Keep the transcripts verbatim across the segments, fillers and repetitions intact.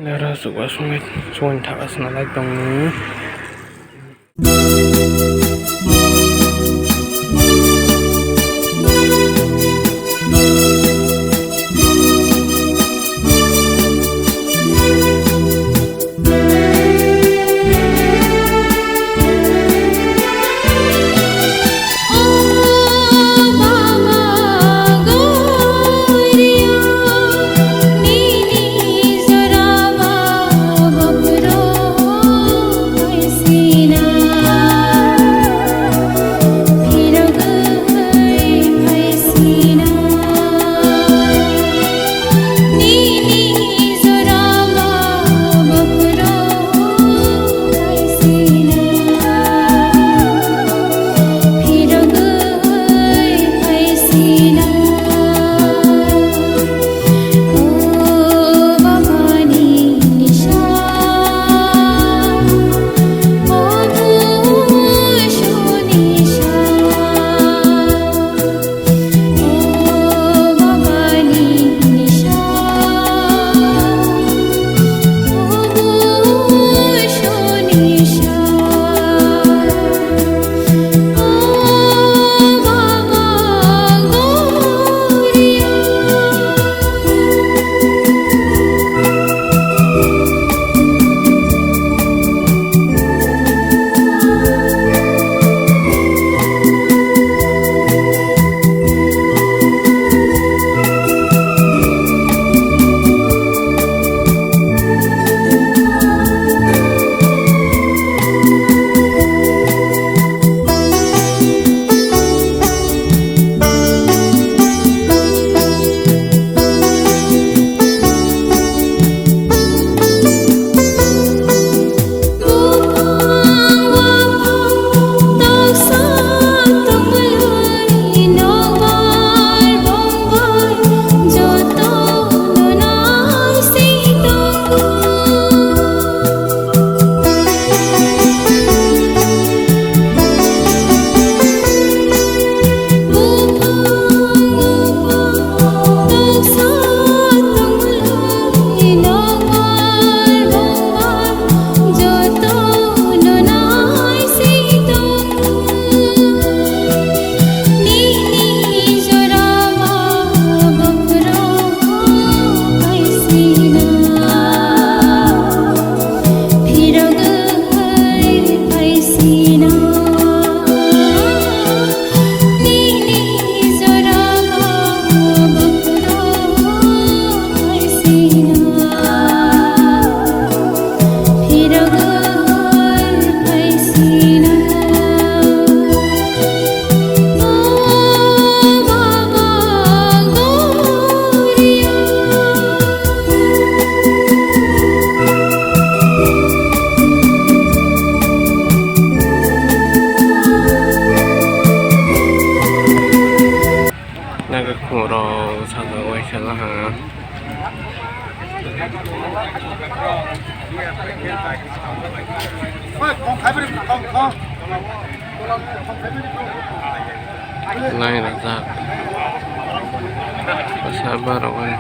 Nara suka sungit suan thaka swnalai tongo. Naga khorok sajagwi khe laha. Line rajak. Bwsa borok bai.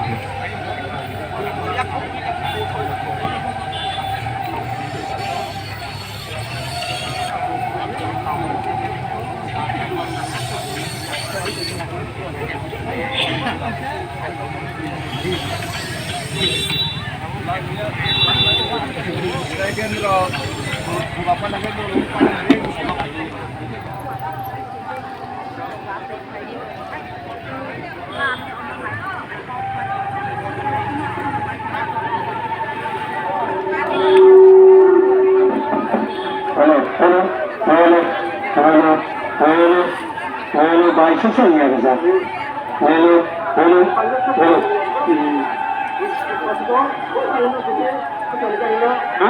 Hello, hello, hello, hello, hello, hello, bai, sasa niya ka sa. Hello, hello, hello. Hmm. Ha?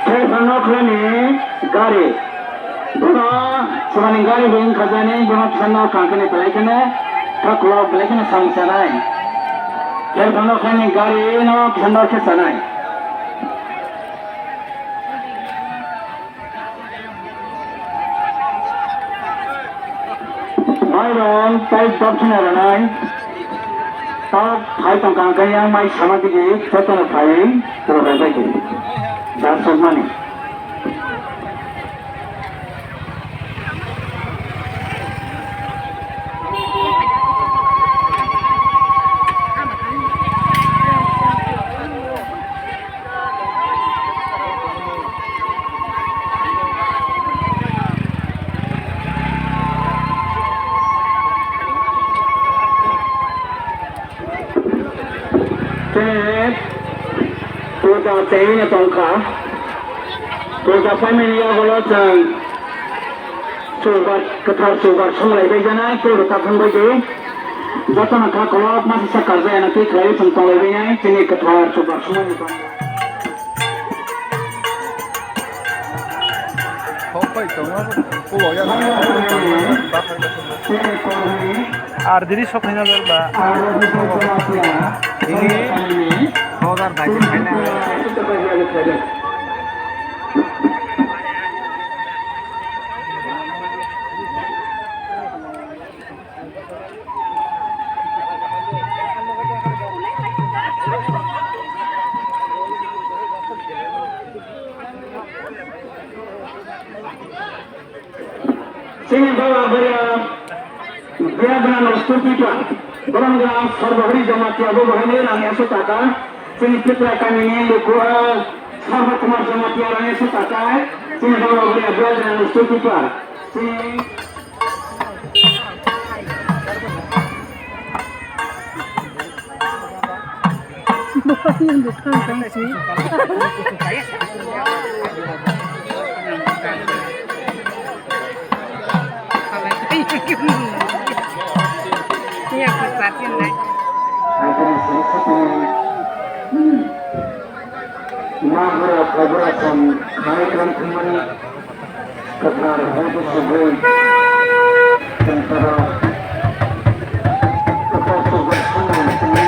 Telephone no khwlani gari. Bono swmani gari ring khajani, bono thangna kangkani belai kheno, thoklo belai kheno samsanai. Khe bono khani gari no khandor khe sanai. Mairum tai dopchina ranai. Tok phai tongkha hwnkhe yang mai sama digi jotono phaiwi tongrai bai di. Jar sokmani. Tei puja tei tongkha. Puja family yagulo chwng chubar, kwthar chubar songlai bai janai, tei rwkha thang bai di. Jotono kha kolok masa sa karjak ya na twi khlai chwng tonglai bai nai, chini kwthar chubar songmani tong. Ar diri sok hai na ba. Ini order dagi hai na. Chini baba bwrwi biya gwnang no school teacher, borok gwnang Sarvahari Jamatia bo bahai rang ekso taka. Chini Tripura kamini luku, ah, Sarva Kumar Jamatia rang ekso taka. Chini baba bwrwi biya gwnang no school teacher. Chini Bwkhak nang bwkhak tang si. Iya, aku satin nai. Magra Kabra Sam Khaikan Kumani. Kwthar hai bwswk bai chwng toro kwthar chubar songmani simi.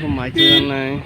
Mai chwranai.